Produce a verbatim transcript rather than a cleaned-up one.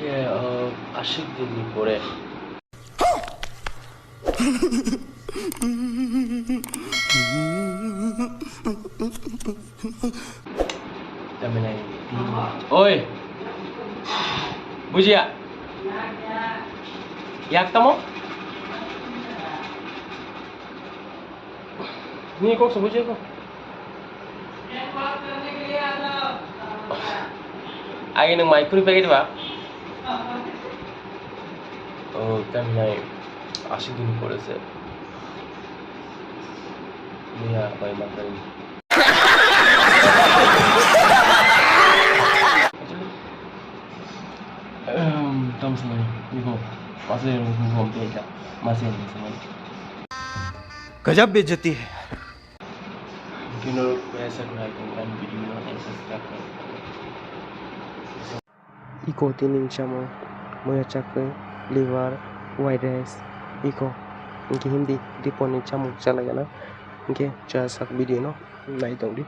Eh, uh, আশি দিন পরে। Oi, bujiya? Yak tamo? Ni kok se bujiya ko? Agi nwng mai khuri packet ba? Oh, tamhinai aswk din pore se. Miya bai manjani. Ehm, tam sanai, niko, masih yang belum tiga, masih yang sama. Gajab bejati hai. Kino, biasa ko hai, kan video no, yang subscribe ko. Iko tini chamung, muya chakri, liver, white rice, iko. Hingke hindi, diponi chamung chalai gana. Hingke cha sak video no, nai tongdi.